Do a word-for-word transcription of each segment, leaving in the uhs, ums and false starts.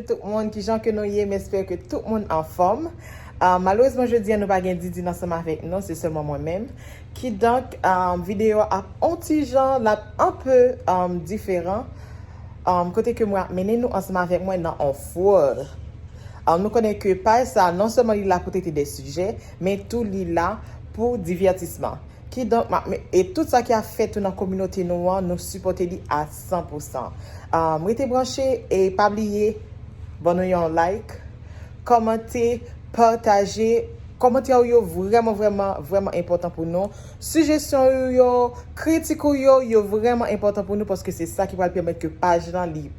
Tout moun, kijan ke nou ye? M espere ke tout moun anfòm. Ah, malerezman, jodi a, nou pa gen Didine ansanm avèk nou, se sèlman mwen menm. Kidonk, ah, videyo a ap on ti jan, l ap enpe, ah, diferan. Ah, kote ke mwen ap mennen nou ansanm avèk mwen nan on fwòl. Ah, nou konnen ke paj sa, non sèlman li la pou trete de sijè, men tou li la pou divètisman. Kidonk, m ap me-, e tout sa ki ap fèt tou nan kominote nou an, nou sipòte li a san pou san. Ah, rete branche e pa bliye, ban nou yon like, kòmante, pataje. Kòmantè ou yo vrèman, vrèman, vrèman enpòtan pou nou. Sijesyon ou yo, kritik ou yo, yo vrèman enpòtan pou nou paske se sa ki pral pèmèt ke paj lan li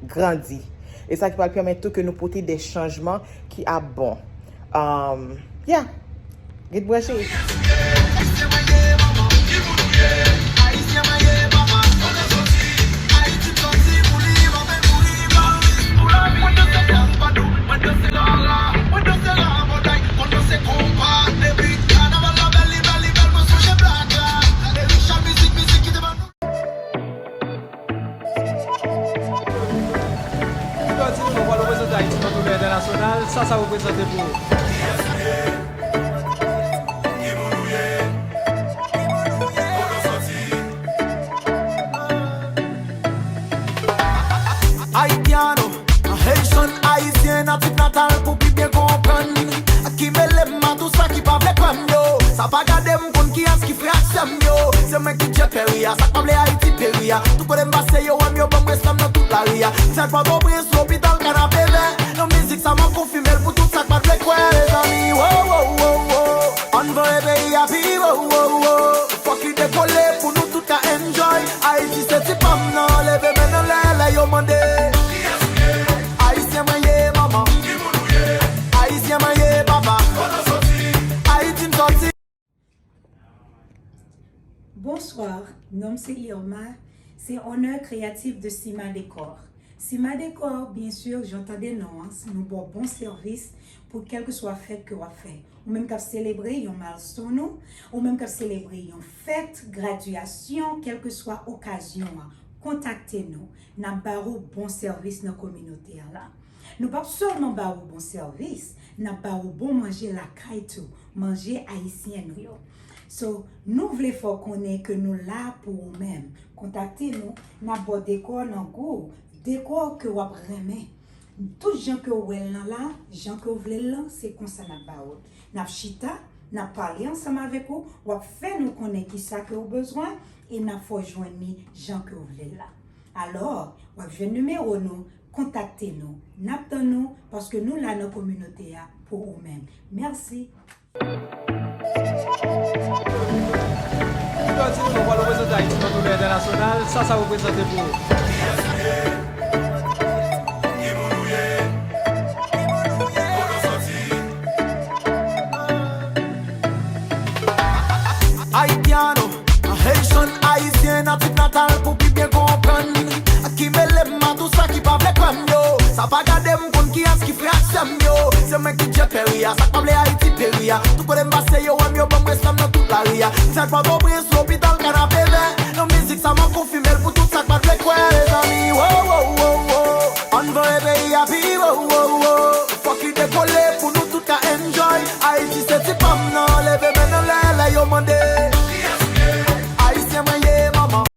grandi. E sa ki pral pèmèt tou ke nou pote de chanjman ki ap bon. Um, yeah. Ret branche. Jodi nou pral reprezante Ayiti nan toune entènasyonal. Sa sa reprezante pou ou? Haitiano, Haitian, Ayisyen, natif natal pou pi byen konprann. Ki mele m a tou sa ki pa vle kwè m yo. Sa pa gade m konn kiyès ki frè ak sè m yo. Se mwen ki djè peri a, sa k pa vle Ayiti peri a. Tout kote m pase yo wè m, yo ban m respè m nan tout lari a. Sèl Pòtoprens, lopital, kanapevè. Nan mizik sa m ap konfime l pou tout sa k pa t vle kwè, mezanmi. Wo, wo, wo, wo. Ann voye peyi a pi wo, wo, wo. Fòk li dekole pou nou tout ka enjoy. Ayiti se ti pa m nan, leve men n anlè lè yo mande. Ayisyen mwen ye, manman. Ayisyen mwen ye, papa. Ayiti m sòti. Bonsoir, non m se Irma, se owner kreatif de Sima Decor. Sima Decor, byen si, jan w tande non an, nou ba w bon sèvis pou kèlkeswa fèt ke w ap fè. Ou menm k ap selebre yon milestone ou, ou menm k ap selebre yon fèt, gradyasyon, kèlkeswa okazyon an, kontakte nou. N ap ba ou bon sèvis nan kominote a la. Nou p ap sèlman ba ou bon sèvis, n ap ba ou bon manje lakay tou, manje ayisyen nou yo. So, nou vle fè w konnen ke nou la pou ou menm. Kontakte nou, n ap ba w dekò nan gou w, dekò ke w ap renmen. Tout jan ke w wè l lan la, jan ke w vle l lan, se konsa n ap ba ou l. N ap chita, n ap pale ansanm avèk ou, w ap fè nou konnen kisa ke w bezwen, e n ap fè w jwenn li jan ke w vle l la. Alò, w ap jwenn nimewo nou, kontakte nou. N ap tann ou, paske nou la nan kominote a pou ou menm. Mèsi. Jodi nou pral reprezante Ayiti nan toune entènasyonal. Sa sa reprezante pou ou? Haitiano, Haitian, Ayisyen, natif natal pou pi byen konprann. Ki mele m a tou sa ki pa vle kwè m yo. Sa pa gade m konn kiyès ki frè ak sè m yo. Se mwen ki djè peri a, sa k pa vle Ayiti peri a. Tout kote m pase yo wè m, yo ban m respè m nan tout lari a. Sèl Pòtoprens, lopital, kanapevè. Nan mizik sa m ap konfime l pou tout sa k pa t vle kwè, mezanmi. Wo, wo, wo, wo. Ann voye peyi a pi wo, wo, wo. Fòk li dekole pou nou tout ka enjoy. Ayiti se ti pa m nan, leve men n anlè lè yo mande.